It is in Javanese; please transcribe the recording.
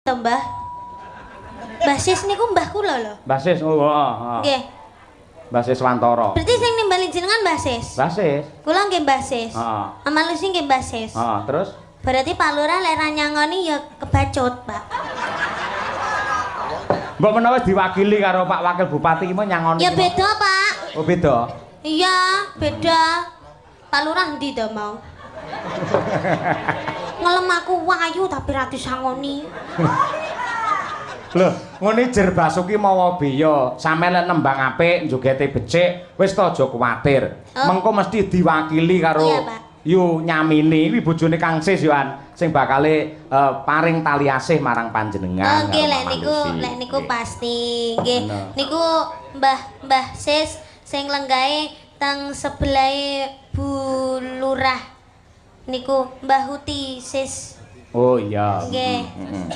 To, Mbah? Mbah Sis niku mbah kula lho. Mbah Sis, oh, heeh. Nggih. Mbah Sis Wantara. Berarti sing nimbali jenengan Mbah Sis. Mbah Sis. Kula nggih Mbah Sis. Heeh. Ama Lucy nggih Mbah Sis. Heeh, terus Berarti Pak Lurah lek ra nyangoni ya kebacut, Pak. Mbok menawa wis diwakili karo Pak Wakil Bupati ki mau nyangoni. Ya ki mau. beda, Pak. Oh, beda. Iya, beda. Pak Lurah ndi to mau? Ngelem aku wayu tapi ra disangoni. Lho, ngene Jer Basuki mawa beya, sampeyan lek nembang apik, njogete becik, wis to aja kuwatir. Oh. Mengko mesti diwakili karo Iya, Pak. Yu Nyamini, kuwi bojone Kang Sis yo an, sing bakale paring tali asih marang panjenengan. Oh, nggih karo lek Mama niku, Lucy. lek niku Nggih. Pasti. Nggih. Bener. Niku Mbah Mbah Sis sing lenggahe teng sebelahe Bu Lurah. Niku Mbah Huti Sis. Oh iya. Nggih. Heeh.